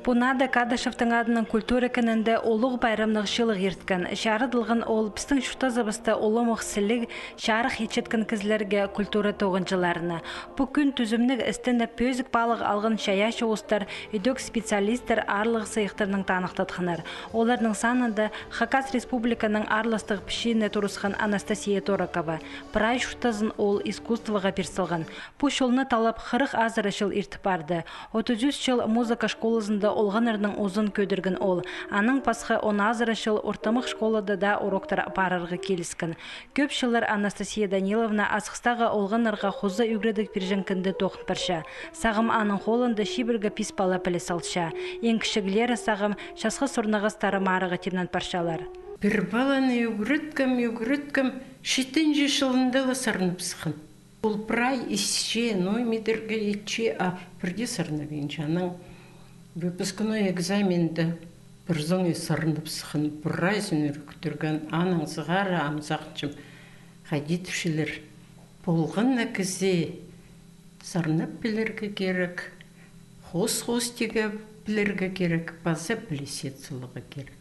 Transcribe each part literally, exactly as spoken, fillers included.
Пу наада Кадышевтің адынаң культура кінінде улуғ пайрамнығ чыылығ ирткен. Чарыдылған ол пістің чуртазыбыста улуғ сіліг, чарых итчеткен кізілерге, культура тоғынҷыларына. Пу кӱн тӱзімніг істеніп, пӧзік паалағ алған чайаачы устар, ідӧк специалистер аарлығ сыйыхтарнаң таныхтатханнар. Оларның санында Хакас Республиканың аарластығ пічиине турысхан Анастасия Торокова. Прай чуртазын ол искусствоға пир салған. Пу чолны таллап хырых азыра чыл иртіп парды. Отыс ӱс чыл музыка школазында олғаннарның узын кӧдірген ол. Анаң пасха он азыра чыл ортымах школада даа уроктар апарарға киліскен. Кӧп чыллар Анастасия Даниловна асхыстағы олғаннарға хоза ӱгредіг пирҷең кінде тоғын парча. Сағам аның холында чибіргі пис пала піліс алча. Иң кічіглері сағам часхы сорнағас тарымарығы тимнен парчалар. Пір паланы ӱгреткем, ӱгреткем, читінҷі чылында ла сарнап сыххан. Ол прай исче, ной мидерге итче, а пірдее сарнабинча. Анаң выпускной экзаменде пір саңай сарнап сыххан, прайзын ӱріктірген, анаң сығара ам сағынчам, хайди тіпчелер. Полған на кізі сарнап пілерге кирек, хос-хос тиге пілерге кирек, паза піліс ит саларға кирек.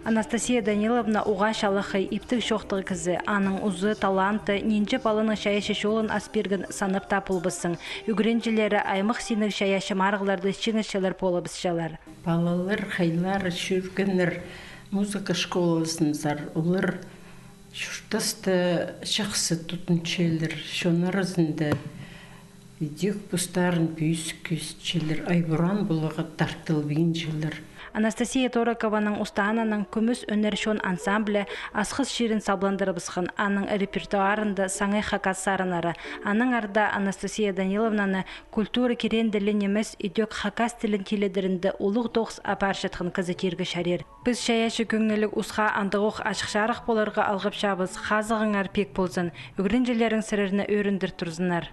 Анастасия Даниловна уғаа чалахай, иптіг чоохтығ кізі, аның узы, таланты, нинҷе паланың чайаачы чолын ас пирген санап таа полбассың. Ӱгренҷілері аймах синніг чайаачы марығларда чиңісчілер полыбысчалар. Палалар, хайлары чӧргеннер музыка школазынзар, олар чуртаста чахсы тудынчалар, чон аразында ідӧк постарын пӧзік кӧзітчелер, ай-пуран поларға тартылбинчалар. Анастасия Торокованың устаанынаң «Кӱмӱс ӱнер» чон ансамблі асхыс чирін сабландырыбысхан, аның репертуарында саңай хакас сарыннары. Аннаңар даа Анастасия Даниловнаны культура киреенде ле нимес, ідӧк хакас тілін тилідерінде улуғ тоғыс апарчатхан кізі тирге чарир. Піс чайаачы кӧңніліг усха андағох ачых-чарых поларға алғапчабыс, хазығыңар пик ползын, ӱгренҷілерің сірерні ӧріндір турзыннар.